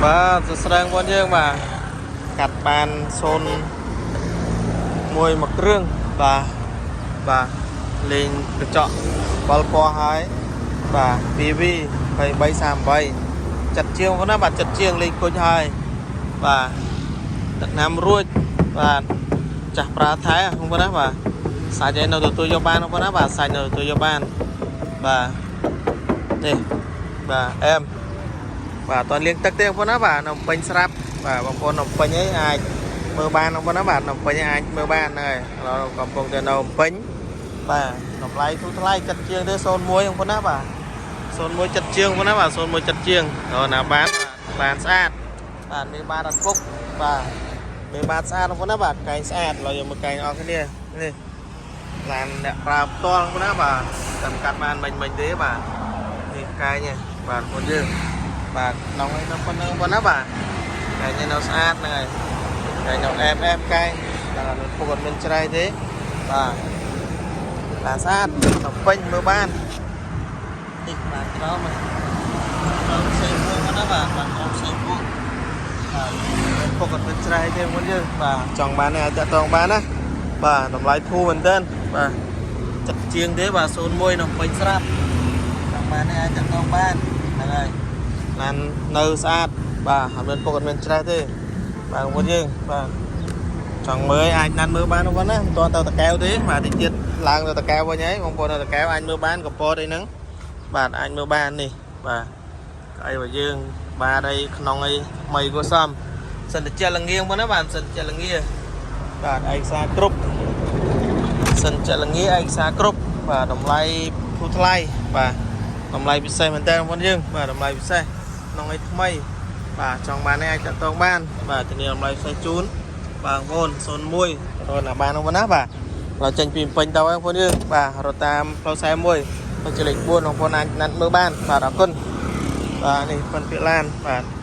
បាទសួស្តីបងប្អូនយើងបាទកាត់បាន0មួយមួយគ្រឿងបាទបាទលេងកញ្ចក់បលពណ៌ហើយបាទ PV 2338ចិត្តជាងបងប្អូនណាបាទចិត្តជាងលេងគុជហើយបាទទឹកណាំរួចបាទចាស់ប្រើថែបងប្អូនណាបាទសាច់ឯនៅទទួលយកបានបងប្អូនណាបាទសាច់នៅទទួលយកបានបាទនេះបាទអែម បាទអត់ទាន់លាងទឹកទេបងប្អូនណាបាទនៅពេញស្រាប់បាទបងប្អូននៅពេញអីអាចមើលបានបងប្អូនណាបាទនៅពេញអាចមើលបានហ្នឹងហើយឥឡូវកំពុងតែនៅពេញបាទតម្លៃធូរថ្លៃចិត្តជាងទេ01បងប្អូនណាបាទ01ចិត្តជាងបងប្អូនណាបាទ01ចិត្តជាងដល់ណាបានបានស្អាតបាទមានបានអត់ពុកបាទមានបានស្អាតបងប្អូនណាបាទកែងស្អាតឥឡូវយកមកកែងអស់គ្នានេះឡានអ្នកប្រើផ្ទាល់បងប្អូនណាបាទតែកាត់បានមិញមិញទេបាទនេះកែងនេះបាទបងប្អូនយើង បាទក្នុងឯនៅប៉ុណ្្នឹងប៉ុណ្ណាបាទកែងនេះនៅស្អាតហ្នឹងហើយកែងនៅអែមអែមកែងដល់អត់ពុកអត់មានច្រៃទេបាទបាទស្អាតទៅពេញមើលបាននេះបាទក្រោមក្រោមផ្សេងពួកប៉ុណ្ណាបាទបាទក្រោមផ្សេងពួកបាទពុកអត់មានច្រៃទេមុនយើងបាទចង់បានអាចតាក់ទងបានណាបាទតម្លៃធូរមែនទែនបាទចិត្តជាងទេបាទ01នៅពេញស្រាប់ចង់បានអាចតាក់ទងបានហ្នឹងហើយ ឡាននៅស្អាតបាទអត់មានពុកអត់មានច្រេះទេបាទបងប្អូនយើងបាទចង់មើលអាចណាត់មើលបានបងប្អូនណាមិនទាន់ទៅតកែវទេបាទតិចទៀតឡើងទៅតកែវវិញហើយបងប្អូននៅតកែវអាចមើលបានកពតអីហ្នឹងបាទអាចមើលបាននេះបាទអីបើយើងបាទអីក្នុងអីថ្មីគួរសមសិនតិចលងៀងបងណាបាទសិនតិចលងាបាទឯកសារគ្រប់សិនតិចលងាឯកសារគ្រប់បាទតម្លៃធូរថ្លៃបាទតម្លៃពិសេសមែនតើបងប្អូនយើងបាទតម្លៃពិសេស ក្នុងអីថ្មីបាទចង់បាននេះអាចតាក់ទងបានបាទធានាតម្លៃផ្សេងជូនបាទបងប្អូន01រត់ណាបានបងប្អូនណាបាទเราចេញពីពេញទៅហើយបងប្អូនយើងបាទរត់តាមផ្លូវ41ទៅជាលេខ4បងប្អូនអាចណាត់មើលបានបាទអរគុណបាទនេះប៉ុនពាក្យឡានបាទ។